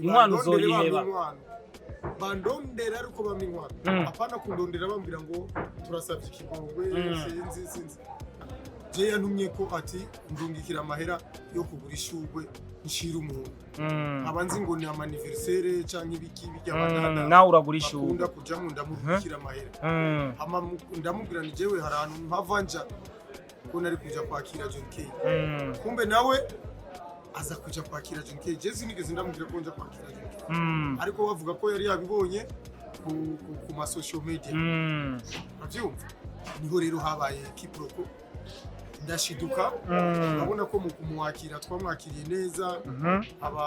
Inkwano Nibandondere uzoyiheba. bampa inkwano, bandondera ariko bampa inkwano, apana kundondera bambwira ngo turasabye ikigongwe. Sinzi, je yantumye ko ati ndungikira amahera yo kugura ishurwe nshira umuntu, nkaba nzi ngo ni ama anniversaire canke ibiki bijya badada Nawe uragura ishurwe. bakunda kujamwo, ndamurungikira amahera. Hama ndamubwira ni jewe hari ahantu mpava nja ko nari kuja kwakira John Kay. Kumbe nawe aza kuja kwakira John Kay. Je sinigeze ndamubwira ko nja kwakira John Kay, ariko bavuga ko yari yabibonye ku ma social media. Uravyumva, niho rero habaye quiproquo, ndashiduka. Urabona ko mu kumwakira twamwakiriye neza, aba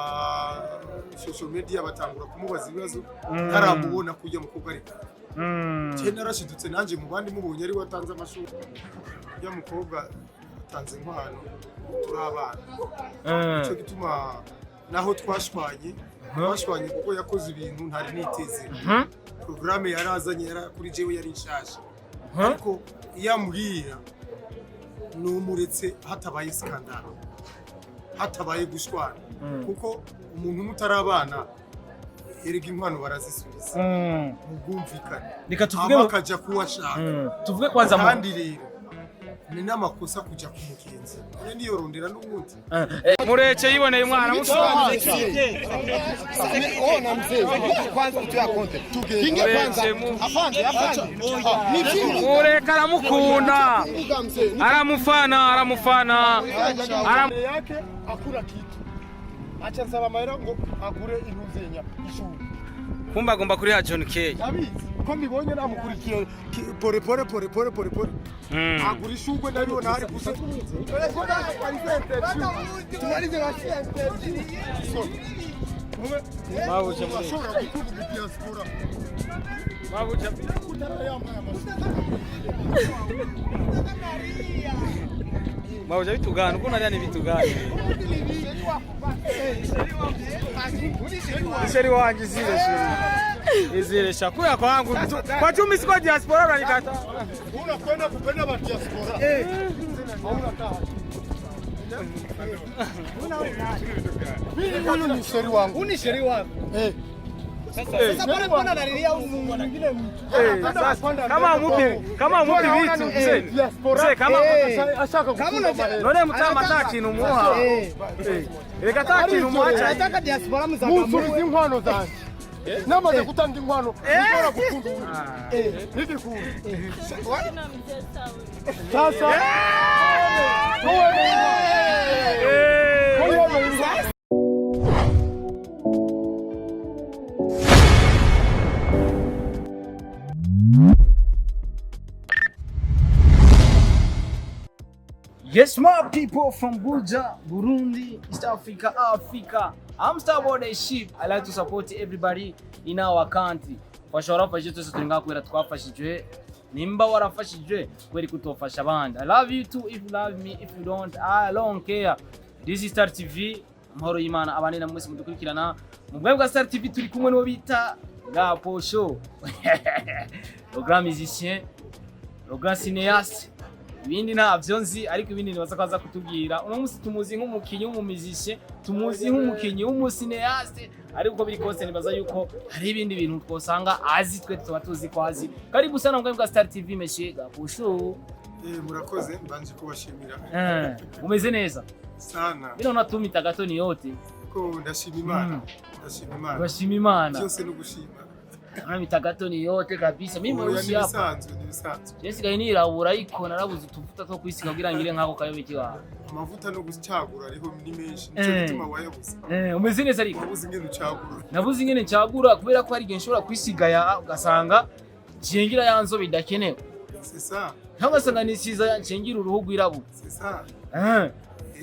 social media batangura kumubaza ibibazo ntaramubona kujya mukobwa, ariko je narashidutse nanjye mu bandi mubonye ari watanze amashuri ujya mukobwa atanze inkwano turi abana. Nicyo gituma naho twashwanye, twashwanye kuko yakoze ibintu ntari niteze. Porogaramu yarazanye kuri jewe yari nshasha, ariko iyo ambwira numuretse hatabaye scandale, hatabaye gushwana, kuko umuntu mutarabana erega inkwano barazisubiza mu bwumvikane, Reka tuvuge hama akaja kuwashaka. Tuvuge kwanza mu Kandi rero ni n'amakosa kuja ku mugenzi none niyorondera n'ubundi. Mureke yiboneye umwana musobanuriye. Ona mzee, kwanza kutoa konte. Kinge kwanza. Afande, afande. Ni chini. Mureke aramukunda. Funguka mzee. Aramufana, aramufana. Mbere yake hakuna kitu. Acha nsaba amahera ngo agure intuzenya ishuri. Kumba agomba kuriha John Kay. Ndabizi ko mbibonye namukurikiye pore pore pore pore pore pore. Agura ishurwe ndabibona hari gusa. Tumalize basi. So. Mabuja mureke. Ashobora gukunda diaspora. Mabuja. Utarayambaye amashuri. Mabuja bitugana uko nariya ntibitugana. Chéri wanje izire, chéri. Izire sha kuya kwangu. Kwa chumi siko diaspora unanikata. Unakwenda kupenda ba diaspora. Eh. Hauna taa. Mimi huyu ni chéri wangu. Huyu ni chéri wangu. Eh. Sasa pale mbona analilia huyu mwingine mtu? Eh, sasa kama umupi vitu mzee. Mzee kama ashaka Kama unajua- none mutama ata kintu umuha. Eh. Eh, reka ata kintu umuha cyane. Anataka diaspora muzakamuwe. Munsubize inkwano zanje. Namaze gutanga inkwano nishobora gukunda uyu. Nigikunda. Sasa wowe Eh. wowe. Yes, my people from Buja, Burundi, East Africa, Africa. I'm Star Boy Ship. I like to support everybody in our country. Fasha warafashije, twese turi ngaha kubera twafashijwe. Nimba warafashijwe kubera ko utofasha abandi. I love you too if you love me, if you don't, I don't care. This is Star TV. Amahoro y'Imana abane na mwese mudukurikirana. Mu bwawe bwa Star TV turi kumwe n'uwo bita Gaposho, le grand musicien, le grand cinéaste. Ibindi ntabyo nzi, ariko ibindi nibaza ko aza kutubwira. Uno munsi tumuzi nk'umukinyi w'umu musicien, tumuzi nk'umukinyi w'umu cinéaste, ariko uko biri kose nibaza yuko hari ibindi bintu twosanga azi twe tuba tuzi ko azi. Karibu sana mu bwa Star TV, monsieur Gaposho. Eh, murakoze, mbanje kubashimira. Eh, umeze neza? Sana. Bino natumita gato ni yote. Ko ndashima Imana, ndashima Imana. Urashima Imana. Byose no gushima. Namita gato ni yote kabisa. Mimi Oya, mweusi hapa. nibisanzwe, nibisanzwe. Jessica nirabura ariko narabuze utuvuta two kwisiga kugira ngire nkako kayobe kiwawe. Amavuta no gucagura ariho ni menshi, nico gituma wayabuze. Eh, umeze neza ariko. Wabuze ingene ucagura. Nabuze ingene ncagura kubera ko hari igihe nshobora kwisiga ya ugasanga cengira ya nzobe idakenewe, C'est ça. cyangwa ugasanga nisiza cengira uruhu rwirabura. C'est ça. Eh,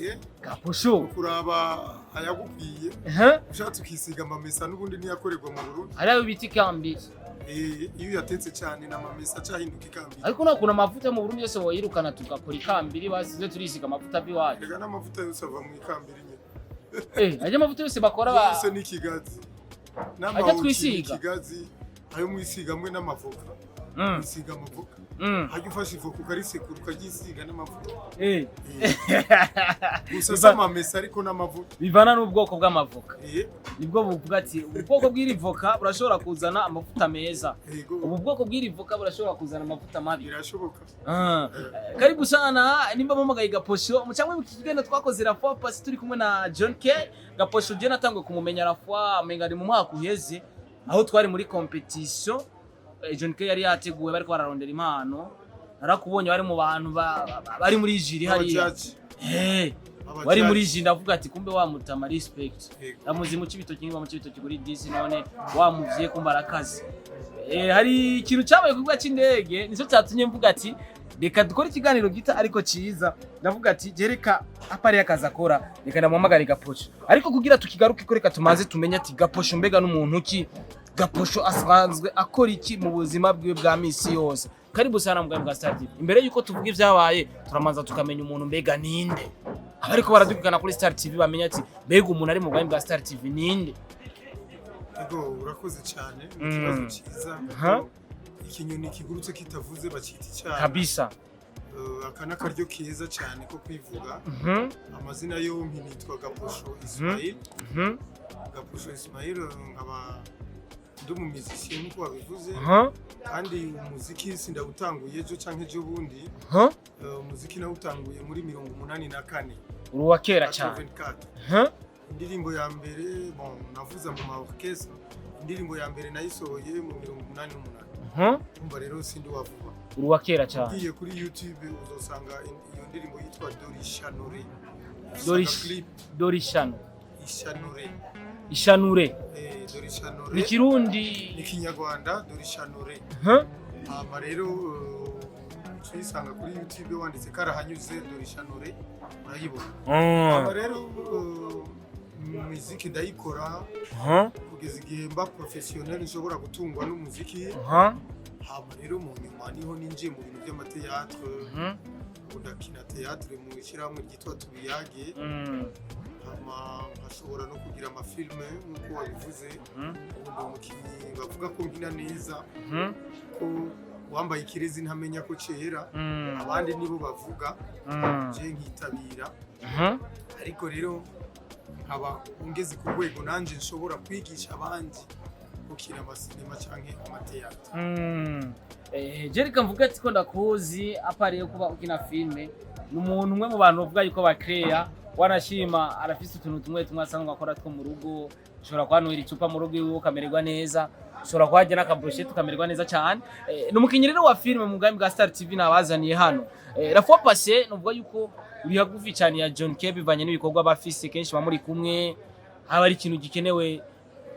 Eh, Gaposho. kuraba ayagukwiye. Eh, ushatse ukisiga amamesa n'ubundi niyakorerwa mu Burundi. Hari ayo bita ikambiri. Eh, iyo uyatetse cyane n'amamesa acahinduka ikambiri. Ariko nta kuntu amavuta yo mu Burundi yose woyirukana tugakora ikambiri, basize turisiga amavuta aviwacu. Rega n'amavuta yose ava mu ikambiri nyine. Eh, ajya amavuta yose bakora ba Yose ni ikigazi. Ajya N'amawuki ni twisiga? ikigazi, ayo mwisiga hamwe n'amavoka. Usiga amavoka. Hajya ufashe ivoka ukarisekura, ukaryisiga n'amavuta. Gusa si amamesa, ariko n'amavuta. Bivana n'ubwoko bw'amavoka. Nibwo buvuga ati ubu bwoko bw'iri voka burashobora kuzana amavuta meza. Yego. Ubu bwoko bw'iri voka burashobora kuzana amavuta mabi. Birashoboka. Ah, karibu sana. Nimba mpamagaye Gaposho mucyangwa iki kiganiro twakoze la fois passée turi kumwe na John K. Gaposho, je natanguye kumumenya la fois amenga ari mu mwaka uheze, aho twari muri competition John K yari yateguwe, bariko bararondera impano. Narakubonye bari mu bantu bari muri jury hariya. Abajaji. Wari muri jury, ndavuga ati kumbe wa mutama, respect. Yego. Ndamuzi mu Cibitoki, niba mu Cibitoki kuri disi, none wamuvye kumba arakaze. Hari ikintu cyabaye ku kibuga cy'indege, nicyo cyatumye mvuga ati reka dukore ikiganiro gita ariko ciza. Ndavuga ati je reka apari akazi akora, reka ndamuhamagare Gaposho. Ariko kugira tukigaruke ko, reka tumaze tumenye ati Gaposho mbega n'umuntu ki? Gaposho asanzwe akora iki mu buzima bwiwe bwa misi yose? Karibu sana mugabo bwa Star TV. Imbere yuko tuvuga ibyabaye, turamanza tukamenya umuntu mbega ninde. Abariko baradukurikirana kuri Star TV bamenya ati mbega umuntu ari mu bwami bwa Star TV ninde? Ego, urakoze cyane, ni ikibazo cyiza. Aha. Ikinyoni kigurutse kitavuze bakita icyaha. Kabisa. Aka ni akaryo keza cyane ko kwivuga. Amazina yombi nitwa Gaposho Ismail. Gaposho Ismail, nkaba ndi umumizisiye nk'uko wabivuze. Kandi umuziki sindawutanguye ejo canke ejo bundi. Umuziki nawutanguye muri 84. Uri uwa kera cyane. 84. Indirimbo ya mbere, bon, navuza mu ma orchestre, indirimbo ya mbere nayisohoye mu 88. Umva rero sindi wa vuba. Uri uwa kera cyane. Ugiye kuri YouTube uzosanga iyo ndirimbo yitwa Dorishanure. Clip. Dorishano. Ishanure. Ishanure. Dorishanure. Ni Kirundi? Ni Kinyarwanda, Dorishanure. Hama rero tuyisanga kuri YouTube, wanditse karahanyuze Dorishanure urayibona. Hama rero muziki ndayikora kugeza igihe mba professionnel, nshobora gutungwa n'umuziki. Hama rero mu nyuma niho ninjiye mu bintu by'ama théâtre. Ubu ndakina théâtre mu ishyirahamwe ryitwa Tubiyage. Hama nkashobora no kugira ama films nk'uko wabivuze. Ubu ndi umukinnyi bavuga ko nkina neza, ko uwambaye ikirezi ntamenya ko cyera. Abandi nibo bavuga, je nkitabira. Ariko rero nkaba ngeze ku rwego nanjye nshobora kwigisha abandi gukina amasinema canke ama théâtre. Je reka mvuga ati ko ndakuzi à part yo kuba ukina filme, ni umuntu umwe mu bantu bavuga yuko bakeya wanashima, arafise utuntu tumwe tumwe asanzwe akora two mu rugo. Ushobora kuhanywera icupa mu rugo iwe ukamererwa neza, ushobora kuharya n'aka brochette ukamererwa neza cyane. Ni umukinnyi rero wa filme mu bwami bwa Star TV nabazaniye hano. La fois passée nuvuga yuko uri hagufi cyane ya John K bivanye n'ibikorwa bafise, kenshi bamuri kumwe, haba ari ikintu gikenewe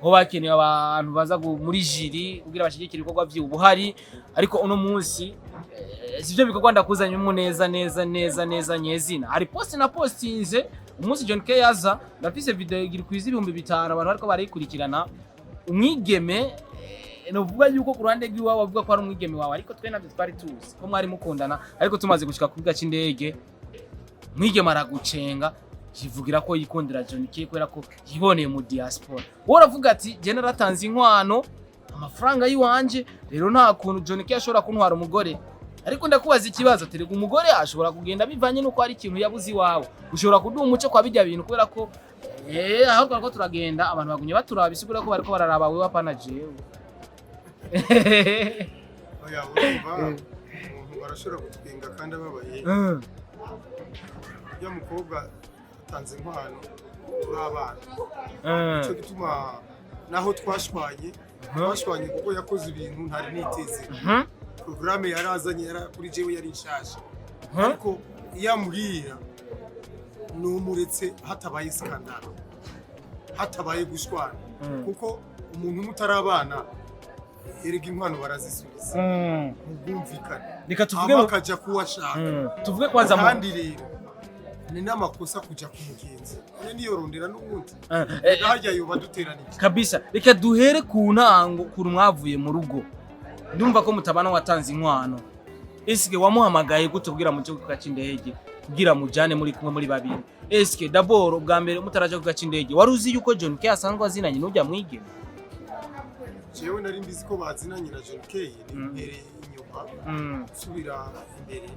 ho bakenewe abantu baza muri jury kugira bashyigikire ibikorwa by'ubu buhari. Ariko uno munsi sivyo bikorwa ndakuzanyemo neza neza neza neza nyezina. Hari post na postinze umunsi John K yaza, ndafise video igira kwiza 5000 abantu bariko barayikurikirana. Umwigeme novuga yuko ku ruhande rw'iwawe bavuga ko ari umwigeme wawe, ariko twe nabyo twari tuzi ko mwari mukundana. Ariko tumaze gushika ku kibuga c'indege, umwigeme aragucenga, yivugira ko yikundira John K kubera ko yiboneye mu diaspora. Wowe uravuga ati je naratanze inkwano, amafaranga y'iwanje, rero nta kuntu John K ashobora kuntwara umugore. Ariko ndakubaza ikibazo, terega umugore ashobora kugenda bivanye n'uko hari ikintu yabuze iwawe. Ushobora kuduha umuco kwa bijya bintu, kubera ko aho twariko turagenda abantu bagumye baturaba, bisigura ko bariko bararaba wewe, apana jewe. Oya, urumva umuntu arashobora gutwenga kandi ababaye. Ujya mukobwa atanze inkwano turi abana. Icyo gituma naho twashwanye kuko yakoze ibintu ntari niteze. Porogaramu yari azanye kuri jewe yari nshasha, ariko iyo ambwira numuretse hatabaye scandale, hatabaye gushwana, kuko umuntu mutarabana erega inkwano barazisubiza mu bwumvikane. Reka tuvuge hama akajya kuwashaka. Tuvuge kwanza mu Kandi rero ni n'amakosa kujya ku mugenzi, none niyorondera n'ubundi. Harya yoba duteranije. Kabisa, reka duhere ku ntango, ukuntu mwavuye mu rugo. Ndumva ko mutabana, watanze inkwano. Eske wamuhamagaye gute kugira muje ku kibuga c'indege, kugira mujane muri kumwe muri babiri? Eske d'abord ubwa mbere mutaraja ku kibuga c'indege wari uzi yuko John K asanzwe azinanye n'ujya mwigeme? Jewe nari mbizi ko bazinanye na John K, ni inyuma, nsubira imbere,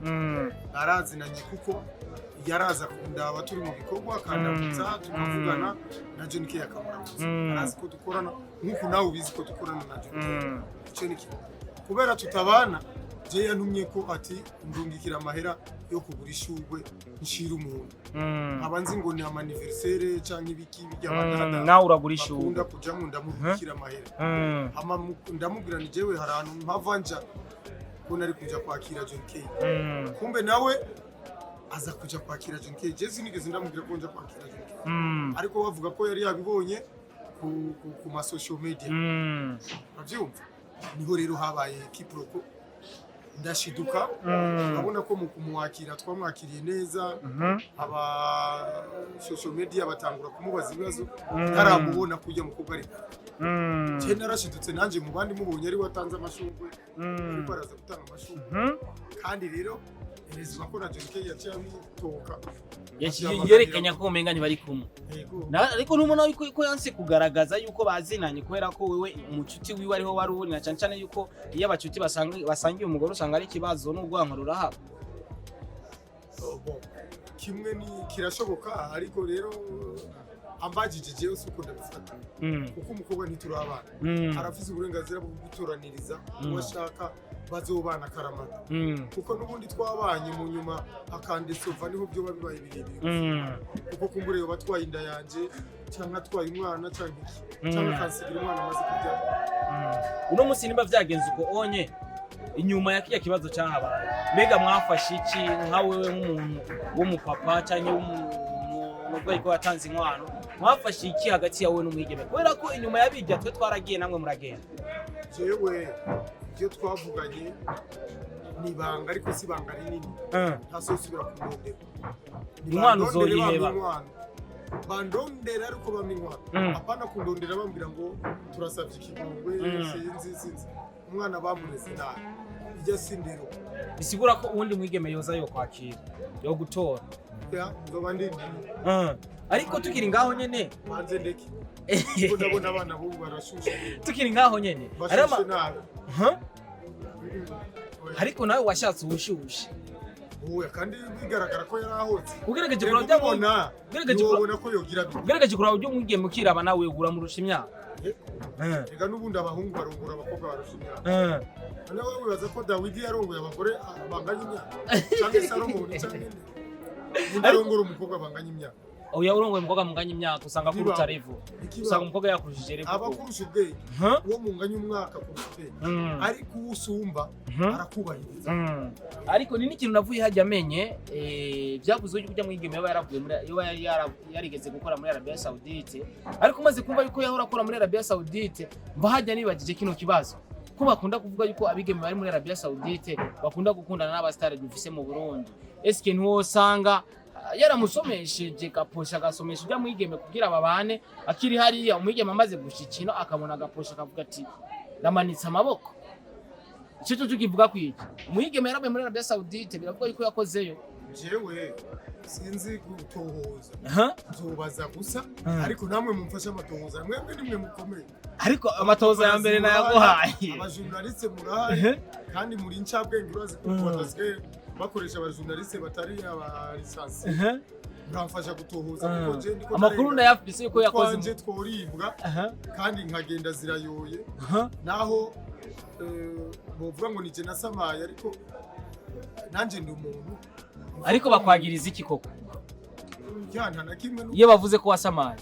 barazinanye kuko yaraza kundaba turi mu bikorwa, akandamutsa, tukavugana na John K akamuramutsa. Arazi ko dukorana nk'uko nawe ubizi ko dukorana na John K. Icyo ni kimwe. Kubera tutabana, je yantumye ko ati ndungikira amahera yo kugura ishurwe nshira umuntu, nkaba nzi ngo ni ama anniversaire canke ibiki bijya badada Nawe uragura ishurwe. Bakunda kujamwo, ndamurungikira amahera. Hama ndamubwira ni jewe hari ahantu mpava nja ko nari kuja kwakira John K. Kumbe nawe aza kuja kwakira John K. Je sinigeze ndamubwira ko nja kwakira John K. Ariko bavuga ko yari yabibonye ku ma social media. Uravyumva, niho rero habaye quiproquo, ndashiduka. Urabona ko mu kumwakira twamwakiriye neza. Aba social media batangura kumubaza ibibazo ntaramubona kujya mukobwa, ariko je narashidutse nanje mu bandi mubonye ari watanze amashurwe, ariko araza gutanga amashurwe. Kandi rero erezwa ko na John K yaciye amitoka. Yerekanye ko umenga ntibari kumwe. Yego. Ariko ntubona yuko ko yanse kugaragaza yuko bazinanye, kubera ko wewe umucuti wiwe ariho wari uri, na cyane cyane yuko iyo abacuti basangiye umugore usanga ari ikibazo n'urwanko rurahaba. Oh, bon. Kimwe ni kirashoboka, ariko rero ambajije jewe si uko ndabifata, kuko umukobwa ntiturabana. Arafise uburenganzira bwo gutoraniriza uwo ashaka bazobana akaramata, kuko n'ubundi twabanye mu nyuma akandesova, niho byoba bibaye birebire, kuko kumbure yoba atwaye inda yanje cyangwa atwaye umwana cyangwa iki, cyangwa akansigira umwana amaze kubyara. Uno munsi nimba vyagenze uko onye inyuma ya kirya kibazo cyahabaye, mbega mwafashe iki nka wewe nk'umuntu w'umupapa cyangwa w'umuntu nubwo ariko yatanze inkwano? Mwafashe iki hagati yawe n'umwigeme, kubera ko inyuma y'abijya twe twaragiye namwe muragenda? Jewe ibyo twavuganye ni ibanga, ariko si ibanga rinini. Ntazosubira kundondera. Inkwano Nibandondere. uzoyiheba. Bampa inkwano, bandondera ariko bampa inkwano. Apana kundondera bambwira ngo turasabye ikigongwe. Sinzi, sinzi umwana bamureze nabi, ijya si ndero. Bisigura ko uwundi mwigeme yoza yo kwakira yo gutora? Ya, nzoba ndindiriye. Ariko tukiri ngaho nyene, Banze ndeke, kuko ndabona abana b'ubu barashushe. Tukiri ngaho nyene, hari Bashushe nabi. Huh? Oya. Ariko nawe washatse ubushushe. Oya, kandi bigaragara ko yari ahotse. Ugerageje kuraba bya Ubona ugerageje kuraba ntiwobona ko yogira bite. Ugerageje kuraba uburyo umwigeme ukiraba nawe uramurusha imyaka. Reka n'ubundi abahungu barongora abakobwa barusha imyaka. None wowe wibaza ko Dawidi yarongoye abagore banganya imyaka, cyangwa Salomoni, cyangwa nde? Ninde arongora umukobwa banganya imyaka? Oya, urongoye umukobwa munganya imyaka usanga akuruta level. Ikibazo. Usanga umukobwa yakurushije level. Aba akurusha ubwenge. Huh? Uwo munganya umwaka akurusha ubwenge, ariko uwo usumba arakubahiriza. Ariko ni n'ikintu navuye hajya amenye, byavuzwe yuko ujya mwigeme yaba yaravuye muri, yoba yari yarigeze gukora muri Arabia Saudite. Ariko umaze kumva yuko yahora akora muri Arabia Saudite, mva hajya nibagije kino kibazo ko bakunda kuvuga yuko abigeme bari muri Arabia Saudite bakunda gukundana n'abasitari dufise mu Burundi. Eske ntiwosanga yaramusomesheje gaposha, agasomesha ujya mwigeme kugira babane akiri hariya, umwigeme amaze gushikino akabona agaposha akavuga ati ndamanitse amaboko? Icyo cyo tukivuga kwiki, umwigeme yarabaye muri Arabia Saudite, biravuga yuko yakozeyo. Jewe sinzi gutohoza. Aha. Nzobaza gusa, ariko namwe mumfashe amatohoza, mwebwe nimwe mukomeye. Ariko amatoza ya mbere nayaguhaye. Abajournaliste murahari kandi muri ncabwenge, urazi ko badasigaye bakoresha abajournaliste batari aba licenciés. Muramfasha gutohoza, kuko je ndiko Amakuru ndarenga. ndayafise yuko yakoze. Twanje tworibwa kandi nkagenda zirayoye. Naho bovuga ngo nije nasamaye, ariko nanje ndi umuntu. Ariko bakwagiriza iki koko? Ya, nta na kimwe. Iyo bavuze ko wasamaye?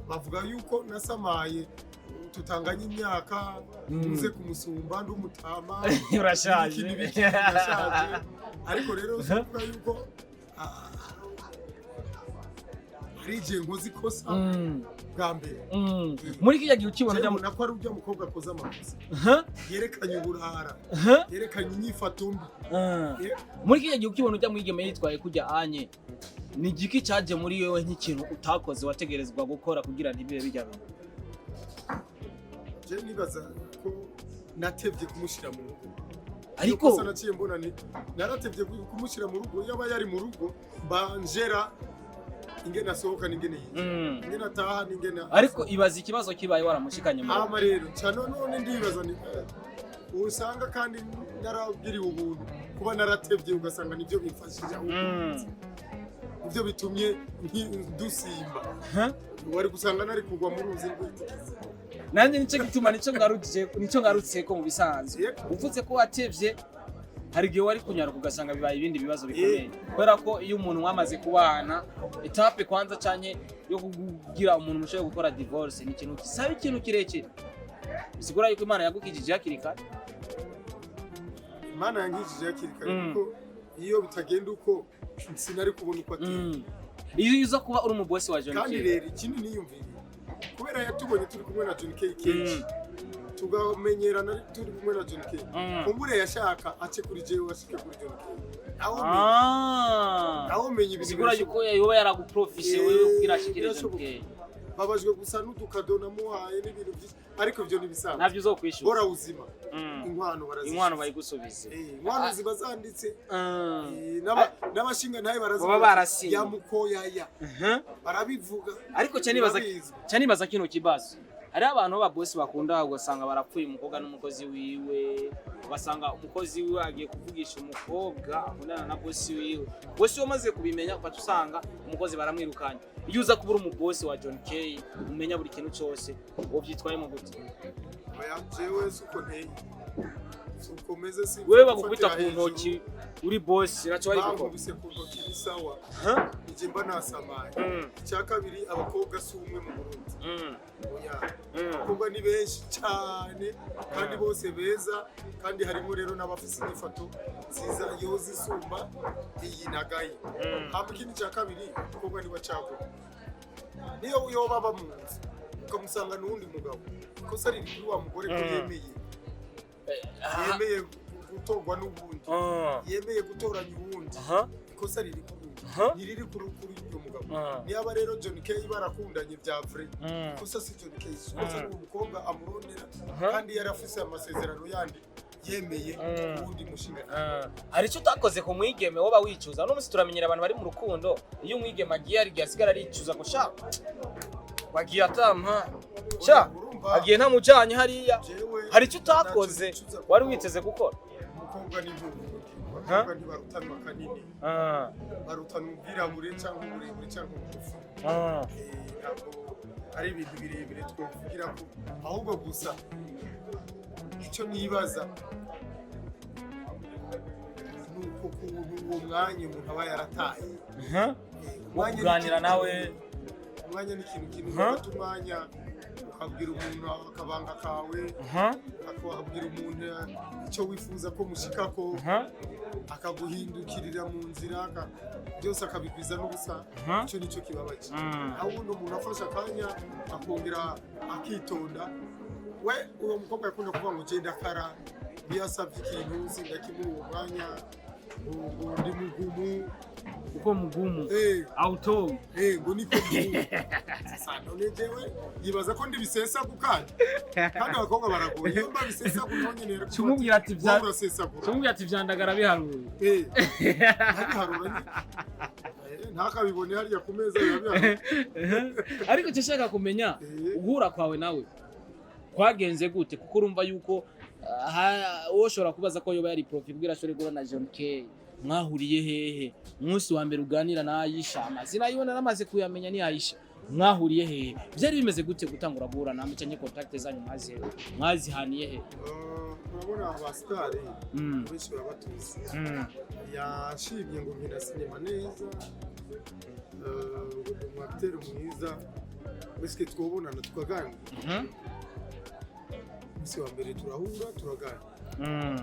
Bavuga yuko nasamaye, tutanganye imyaka, nze kumusumba, ndi umutama. Urashaje. Ibiki n'ibiki, ndashaje. Ariko rero si ukuvuga yuko hari igihe nkoze ikosa bwa mbere. Muri kijya gihe ukibona ujya Mbona ko ari ujya mukobwa akoze amakosa, yerekanye uburara, yerekanye inyifato mbi. Muri kijya gihe ukibona ujya mwigeme yitwaye kujya anye, ni igiki cyaje muri wewe nk'ikintu utakoze wategerezwa gukora kugira ntibibe bijya bintu? Je nibaza ko natevye kumushyira mu rugo. Ariko Ikosa naciye mbona ni naratevye kumushyira mu rugo. Yaba yari mu rugo mbanjera ingene asohoka n'ingene yinjira, ingene ataha n'ingene. Ariko ibaza ikibazo kibaye waramushikanye mu rugo. Hama rero nca none ndibaza ni Usanga kandi narabwiriwe ubuntu kuba naratevye, ugasanga nivyo bimfashije ahubwo, nivyo bitumye dusimba. Wari gusanga nari kugwa mu ruzi rw'itikizi. Nanjye nicyo gituma nicyo ngarutse ko mu bisanzwe uvuze ko watevye, hari igihe wari kunyaruka ugasanga bibaye ibindi bibazo bikomeye, kubera ko iyo umuntu mwamaze kubana, étape kwanza canke yo kugira umuntu mushoboye gukora divorce ni ikintu gisaba ikintu kirekire. Bisigura yuko Imana yagukijije hakiri kare. Imana yankijije hakiri kare, kuko iyo bitagenda uko sinari kubona uko ateye. Iyo uza kuba uri umubosi wa John Kandi Kay, rero ikindi niyumviriye, kubera yatubonye turi kumwe na John K kenshi, tugamenyerana turi kumwe na John K, kumbure yashaka ace kuri jewe ashike kuri John K. Aho menya, aho menya ibintu Bisigura birashoboka. yuko yoba yaraguprofise wewe kugira ashikire John Birashoboka. Kay. Babajwe gusa n'udukado namuhaye n'ibintu byinshi, ariko ibyo ntibisanzwe. Ntabyo uzokwishura. Bora uzima. Inkwano barazishyuza. Inkwano bayigusubize. Inkwano ziba zanditse. N'abashinga ntaye barazivuga. Baba barasinye. Yamukoyaya barabivuga. Ariko cyane nibaza Birabizi. cyane nibaza kino kibazo: hariho abantu b'ababosi bakunda, ugasanga barapfuye umukobwa n'umukozi wiwe, ugasanga umukozi wiwe agiye kuvugisha umukobwa akundana na bosi wiwe, bosi we amaze kubimenya ugaca usanga umukozi baramwirukanye. Iyo uza kuba uri umubosi wa John Kay, umenya buri kintu cyose, wovyitwayemo gute? Oya, jewe suko nteye, suko meze, si Wewe bagukubita gufatira ku ntoki hejuru. uri bosi, naco bari gukora. Bankubise ku ntoki ni sawa, Huh? ije mba nasamaye. Icya kabiri, abakobwa si umwe mu Burundi. Oya, abakobwa ni benshi cyane kandi bose beza, kandi harimo rero n'abafise inyifato nziza yoza isumba iyi nagaye. Hama ikindi cya kabiri, umukobwa niwe acagura. Niyo yoba aba mu nzu ukamusanga n'uwundi mugabo, ikosa riri kuri wa mugore ko yemeye gutorwa n'uwundi, yemeye gutoranya uwundi. Ikosa riri kuri uyu, ntiriri kuri uyu mugabo. Niba rero John Kay barakundanye bya vrai, ikosa si John Kay, ikosa ni umukobwa amurondera, kandi yari afise amasezerano yandi yemeye uwundi mushinga. Hari icyo utakoze ku mwigeme woba wicuza? Uno munsi turamenyera abantu bari mu rukundo, iyo umwigeme agiye hari igihe asigara aricuza ngo sha wagiye atampa sha, Urumva, agiye ntamujanye hariya. jewe Hari icyo utakoze ntacyo nicuza, kuko wari witeze gukora? Umukobwa ni nk'ubundi, abakobwa ntibarutanwa kanini, barutanwa ubwirabure cyangwa uburebure cyangwa ubugufi. Ntabwo ari ibintu birebire twovugira ko, ahubwo gusa icyo nibaza ni uko kuntu uwo mwanya umuntu aba yarataye. Wo Umwanya ni kuganira ikintu nawe. kinini. Umwanya ni ikintu kinini. Ufata umwanya ukabwira umuntu akabanga kawe, ukabwira umuntu icyo wifuza ko mushikako, akaguhindukirira mu nzira, byose akabigwiza n'ubusa. Icyo nicyo kibabaje. Aho ubundi umuntu afashe akanya akongera akitonda, we uwo mukobwa yakunda kuvuga ngo genda kara, iyo asabye ikintu sindakimuha uwo mwanya, ngo ndi mugumu. Uko mugumu auto. Ngo niko mugumu. Sasa none jewe yibaza ko ndi bisesagu, kandi abakobwa baragoye. Iyo mba bisesagu naho nyene yari kuvuga Tumubwira ati wowe urasesagura. Tumubwira ati vyandagara biharuye. Ntabiharura nyine. Ntakabibone hariya ku meza biba biharuye. Ariko icyo nshaka kumenya, uguhura kwawe nawe kwagenze gute? Kuko urumva yuko wowe ushobora kubaza ko yoba yari profit kugira ashobore guhura na John Kay. Mwahuriye hehe umunsi wa mbere uganira na Aisha? Amazina yiwe naramaze kuyamenya, ni Aisha. Mwahuriye hehe? Byari bimeze gute gutangura guhura namwe, cyangwa contact zanyu mwazihaniye he? Urabona abasitari benshi baba batuzi. Yashimye ngo nkina sinema neza, ngo ndi umu acteur mwiza wese, twobonana tukaganira. Umunsi wa mbere turahura turaganira,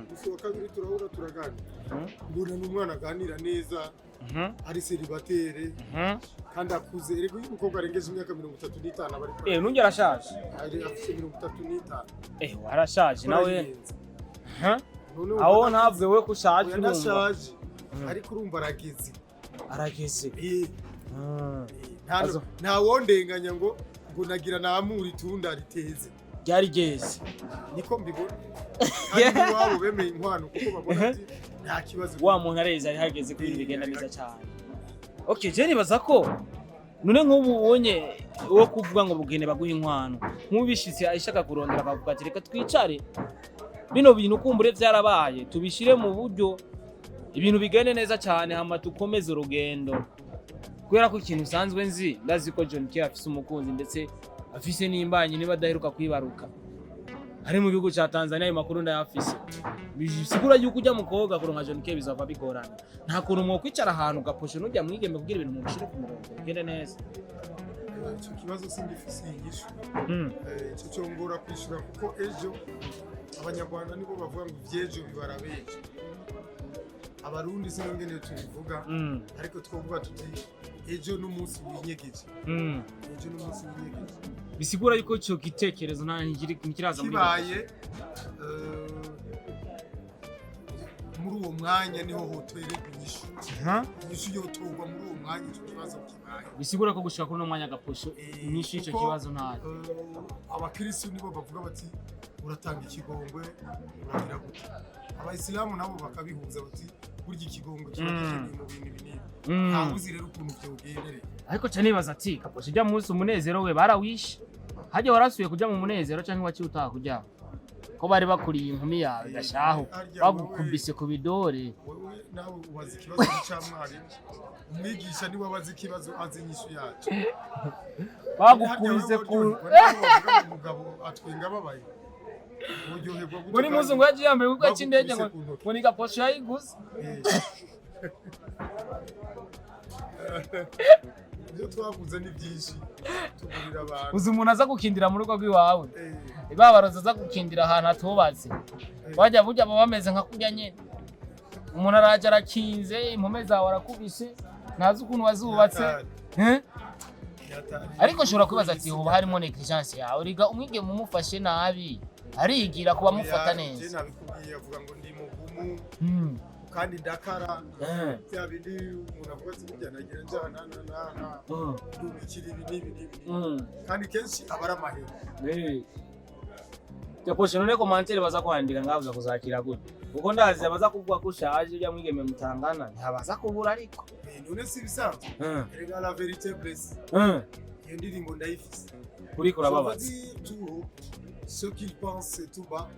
umunsi wa kabiri turahura turaganira, mbona ni umwana aganira neza, ari célibataire kandi akuze. Erega iyo umukobwa arengeje imyaka 35 aba ari Nunge arashaje. Ari afite 35. Warashaje nawe. Arayirenza. None Aho ubona ntabwo we ko ushaje, oya, urumva. ndashaje ariko urumva arageze. Arageze. Nta wondenganya ngo nagira namura itunda riteze. Ryari ryeze. Niko mbibona, kandi n'iwabo bemeye inkwano kuko babona ati nta kibazo. Wa muntu areze, ari hageze ko ibintu bigenda neza cyane. Okay, je nibaza ko none nk'ubu ubonye wo kuvuga ngo bugende baguhe inkwano, nk'ubu bishitse ashaka kurondera akavuga ati reka twicare. Bino bintu kumbure vyarabaye, tubishire mu buryo ibintu bigende neza cyane, hama tukomeze urugendo, kubera ko ikintu usanzwe nzi, ndazi ko John K afise umukunzi, ndetse afise n'imbanyi, niba adaheruka kwibaruka ari mu gihugu ca Tanzania. Ayo makuru ndayafise. Bisigura yuko ujya mukobwa kuronka John K bizava bigorana. Nta kuntu mwokwicara ahantu ugaposha nujya mwigeme kugira ibintu mubishire ku murongo bigende neza? Ico kibazo singifise inyishu. Ico cyo ngora kwishura, kuko ejo Abanyarwanda nibo bavuga ngo ivyejo bibara bejo. Abarundi sinongene tubivuga, ariko twovuga tuti ejo n'umunsi winyegeje. Ejo n'umunsi winyegeje. Bisigura yuko ico gitekerezo nta ntikiraza muri Kibaye muri uwo mwanya niho hotererwa inyishu. Inyishu yotorwa muri uwo mwanya ico kibazo kibaye. Bisigura ko gushika kuri uno mwanya, Gaposho, inyishu y'ico kuko, kibazo ntayo. Abakristu nibo bavuga bati uratanga ikigongwe, uragira gute. Abayisilamu nabo bakabihuza bati burya ikigongwe kiba gikenewe mu bintu ibi n'ibi. Ntawe uzi rero ukuntu vyogendereye. Ariko ca nibaza ati Gaposho ujya munsi umunezero we barawishe, hajya warasubiye kuja mu munezero canke waciye utaha kuryama, ko bari bakuriye inkumi yawe gashaho bagukubise ku bidore? Wewe nawe ubaza ikibazo ca mwarimu. Umwigisha niwe abaza ikibazo, azi inyishu yaco. Bagukubise ku Umugabo atwenga ababaye, uryoherwa gute? Muri munsi ngo yagiye yambaye kuko cy'indege ngo Bagukubise ku ntoki. ngo ni Gaposho yayiguze. Ibyo twaguze ni byinshi, tugurira abantu. Uzi umuntu aza gukindira mu rugo rw'iwawe, babarozi aza gukindira ahantu hatubatse, bajya burya baba bameze nka kurya nyene. Umuntu araje arakinze impome zawe, arakubise, ntazi ukuntu wazubatse. Eh? Ariko nshobora kwibaza ati hoba harimo negligence yawe. Riga umwigeme umufashe nabi arigira kuba amufata Je neza. nabikubwiye, avuga ngo ndi mugumu kandi ndakara. Bya bindi umuntu avuga ati burya nagira njana na na na ndubikira ibi n'ibi n'ibi n'ibi. Kandi kenshi aba ari amahera. Gaposho, none commentaire baza kwandika ngabuza kuzakira gute? Kuko ndazi abaza kuvuga ko ushaje, ujya mwigeme mutangana ntihabaza kubura, ariko None si ibisanzwe? Erega la vérité blesse. Iyo ndirimbo ndayifise. Uriko urababaza. Je veux dire tout haut ce qu'ils pensent tout bas.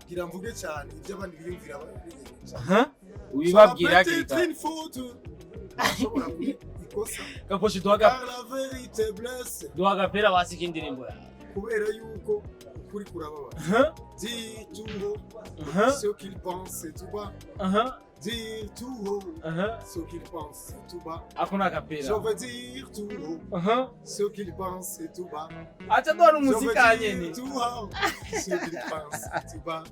Gira mvuge cyane ibyo abandi biyumvira biyemeje. Ubibabwira hakiri Peut-être kare. une faute. Ashobora kuba ikosa. Gaposho, duhaga Car la vérité blesse. duha agapera basika indirimbo yawe. Kubera yuko ukuri kurababaza. Dire tout haut ce qu'ils pensent tout bas. Dire tout haut ce qu'ils pensent tout bas. Ako ni agapera. Je veux dire tout haut ce qu'ils pensent tout bas. Aca duha Je veux n'umuzika dire nyene. tout haut ce qu'ils pensent tout bas.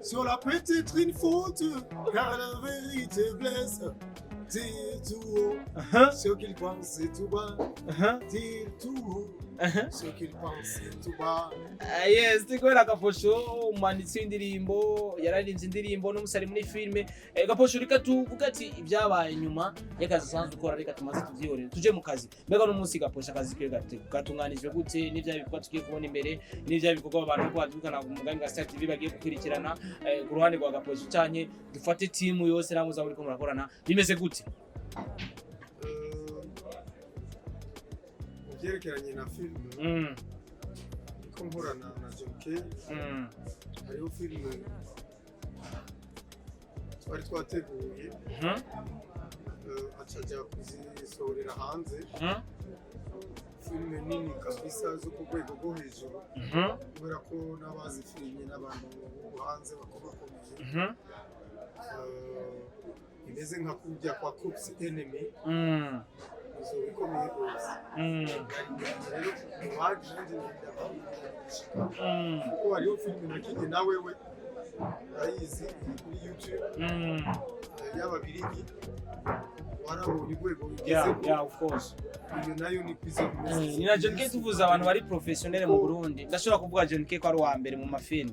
Sur la peut-être une faute, car la vérité blesse. Dire tout haut ce qu'ils pensent tout bas. Dire tout haut ce qu'ils pensent tout bas. Ah, yes, turi kubera Gaposho, umwanditsi w'indirimbo, yararimbye indirimbo n'umusari muri filime. Gaposho, reka tuvuge ati ibyabaye nyuma y'akazi usanzwe ukora, reka tumaze tubyihorere tuje mu kazi. Mbega n'umunsi Gaposho akazi kiwe gatunganijwe gute, n'ibya bikorwa tugiye kubona imbere, n'ibya bikorwa abantu bariko badukana ku mugambi wa Star TV bagiye gukurikirana, ku ruhande rwa Gaposho canke dufate timu yose namwe muza muriko murakorana, bimeze gute? Mu byerekeranye na filime, ko nkorana na John K, hariho filime twari twateguye, acaja kuzisohorera hanze. Filime nini kabisa zo ku rwego rwo hejuru, kubera ko n'abazifilmye n'abantu bo hanze bakomakomeye. Imeze nka kurya kwa Cops Enemy, izo ikomeye rwose. Rero mu baje nanjye ndabishika, kuko hariho filime nakinye na wewe urayizi, iri kuri YouTube, y'Ababirigi, warabonye urwego Yeah, rugezeko. yeah, of course. Iyo nayo ni kwiza. Ni na John K, tuvuze abantu bari professionnel mu Burundi, ndashobora kuvuga John K ko ari uwa mbere mu mafilm,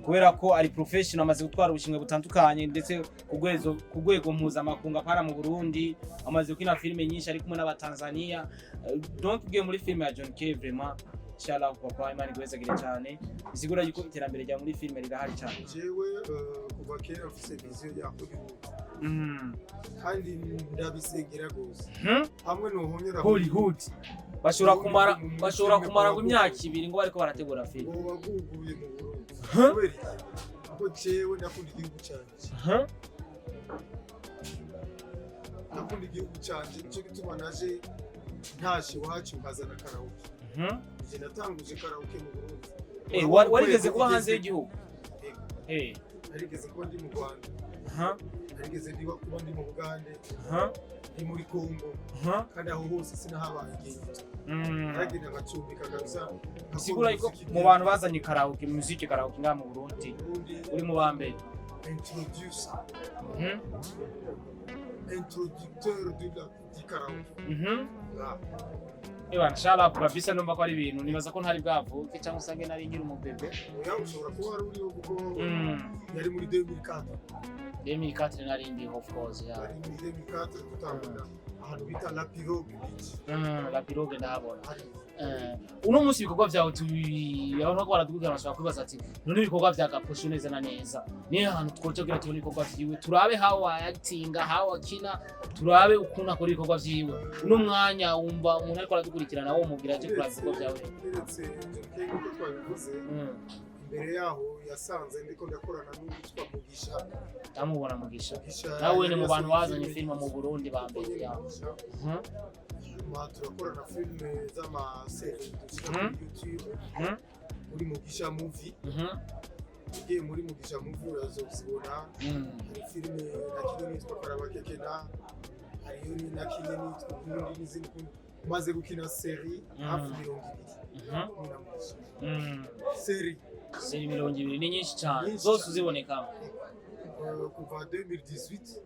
kubera ko ari professional, amaze gutwara ubushimwe butandukanye, ndetse ku rwego mpuzamakungu, apara mu Burundi. Amaze gukina filime nyinshi ari kumwe n'Abatanzania. Donc ugiye muri filime ya John K, vraiment inshallah papa, Imana iguhezagire cyane. Bisigura yuko iterambere rya muri filime rirahari cyane. Jewe kuva kera mfise vision ya Hollywood, kandi ndabisengera rwose. Hamwe nohonyora Hollywood bashobora kumara ngo imyaka 2 ngo bariko barategura filime. Woba bwuguruye mu Burundi. Huh? Kubera iki? Kuko jewe ndakunda igihugu canje. Ndakunda igihugu canje, nico gituma naje ntashe iwacu nkazana karaoke. Je natanguje karaoke mu Burundi. Warigeze kuba hanze y'igihugu? Yego. Narigeze kuba ndi mu Rwanda, narigeze kuba ndi mu Bugande, ndi muri Congo, kandi aho hose sinahabaye igihe gito. Naragenda ngacumbika kabisa, nkakora Bisigura yuko umuziki. Mu bantu bazanye karaoke, musique karaoke ngaha mu Burundi, Burundi, uri mu ba mbere. Introducer, introducteur du karaoke. Ah. Ewana, shout out kabisa. Numva ko ari ibintu nibaza ko ntari bwavuke cyangwa usange nari nkiri umubebe. Oya, ushobora kuba wari uriho kuko yari muri 2004. 2004 nari ndiho, of course, yeah. Yari muri 2004, dutangura ahantu bita La Pirogue Beach. La Pirogue ndahabona. Hari Uno munsi ibikorwa vyawe tubi, urabona ko baradukira, bashobora kwibaza ati: "None ibikorwa vya Gaposho neza na neza niyo hantu twoca kugira tubone ibikorwa vyiwe, turabe how actinga, how akina, turabe ukuntu akora ibikorwa vyiwe?" Uno mwanya wumva umuntu ariko aradukurikirana, wo mubwira aje kuraba ibikorwa vyawe? Keretse John Kay, nk'uko twabivuze, imbere yaho yasanze ndiko ndakorana n'uwitwa Mugisha. Ndamubona Mugisha. Mugisha Nawe ni mu yari bantu yasohoye bazanye filime filime mu Burundi ba mbere ya Mugisha. Nyuma turakorana filime z'ama séries dushyira kuri YouTube, muri Mugisha Movie. Ugiye muri Mugisha Movie urazozibona. Hari filime nakinye nitwa Karabakekena, hariyo nakinye nitwa Ubundi n'izindi. Kundi maze gukina série hafi 20 hamwe na Mugisha. Série. Série 20 ni nyinshi cyane. Nyinshi Zose cyane. uzibonekamo? Kuva 2018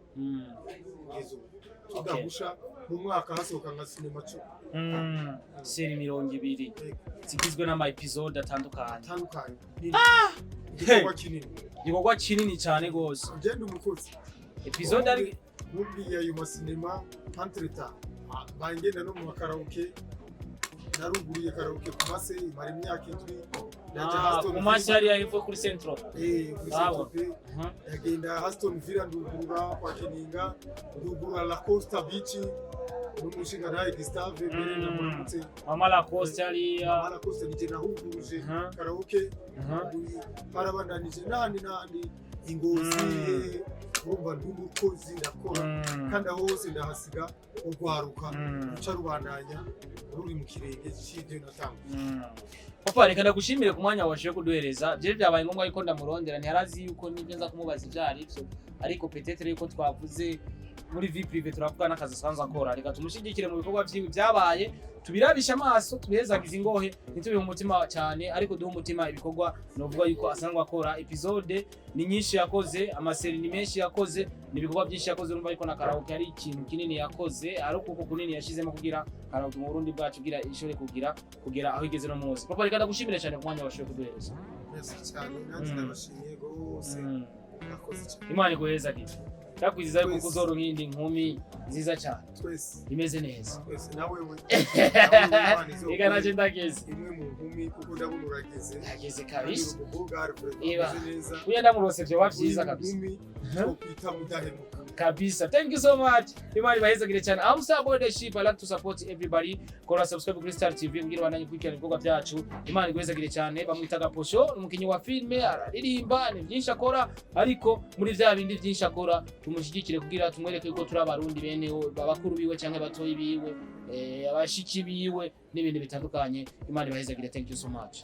kugeza ubu tudahusha, mu mwaka hasohoka nka sinema 10. Série 20 zigizwe n'ama episode atandukanye. Atandukanye nini, igikorwa kinini. Igikorwa kinini cyane rwose. Ugenda umukozi Episode ari mubwiye ayo masinema, entre-temps bangenda no mu makaraoke. Naruguruye karaoke ku mase, imara imyaka 7. Ndaja Aston Ku masi Villa. hariya hepfo kuri Central. Kuri Bravo. Saint-Tropez. Ndagenda Aston Villa, ndugurura kwa Kininga, ndugurura La Costa Beach n'umushinga nawe Gustave mbere ndamuramutse. Mama La Costa hariya. Mama La Costa nije nahuguruje karaoke. Barabandanije n'ahandi n'ahandi, Ingozi. Urumva ndi umukozi, ndakora, kandi aho hose ndahasiga urwaruka ruca rubandanya ruri mu kirenge c'ivyo natanguje. Papa, reka ndagushimire ku mwanya washoboye kuduhereza. Je byabaye ngombwa yuko ndamurondera, ntiyarazi yuko nibyo nza kumubaza ibyo ari byo, ariko peut-être yuko twavuze muri vie privée, turavuga n'akazi asanzwe akora. Reka tumushyigikire mu bikorwa vyiwe. Byabaye tubirabisha amaso, tubihezagize ingohe, ntitubihe umutima cyane, ariko duhe umutima ibikorwa novuga yuko asanzwe akora. Episode ni nyinshi yakoze, ama séries ni menshi yakoze, ni ibikorwa byinshi yakoze. Urumva yuko na karaoke ari ikintu kinini yakoze, ari ukuboko kunini yashizemo kugira karaoke mu Burundi bwacu kugira ishobore kugira kugera aho igeze no munsi. Papa, reka ndagushimire cyane ku mwanya washoboye kuduhereza. Merci cyane, nanjye ndabashimiye rwose. Murakoze cyane. Imana iguhezagire. Ndakwiziza yuko Twese. uzoronka iyindi nkumi nziza cyane Twese. imeze neza. Twese, nawe we, nawe Imana Reka naje ndageze. Imwe mu nkumi, kuko ndabona urageze. Ndageze kabisa. Kandi uri umukobwa Alfred, Iba. umeze neza. Uya ndamurose vyoba vyiza Uri kabisa. inkumi twokwita mudahemuka. Kabisa, thank you so much. Imana ibahezagire cyane. I'm Star Boy the Ship. I like to support everybody. Kora subscribe kuri Star TV kugira bandanye gukurikirana ibikorwa byacu. Imana iguhezagire cyane. Bamwita Gaposho, ni umukinnyi wa filme, araririmba, ni byinshi akora, ariko muri vya bindi byinshi akora tumushyigikire kugira tumwereke ko turi Abarundi bene bakuru biwe cyangwa batoyi biwe, abashiki biwe n'ibindi bitandukanye. Imana ibahezagire. Thank you so much.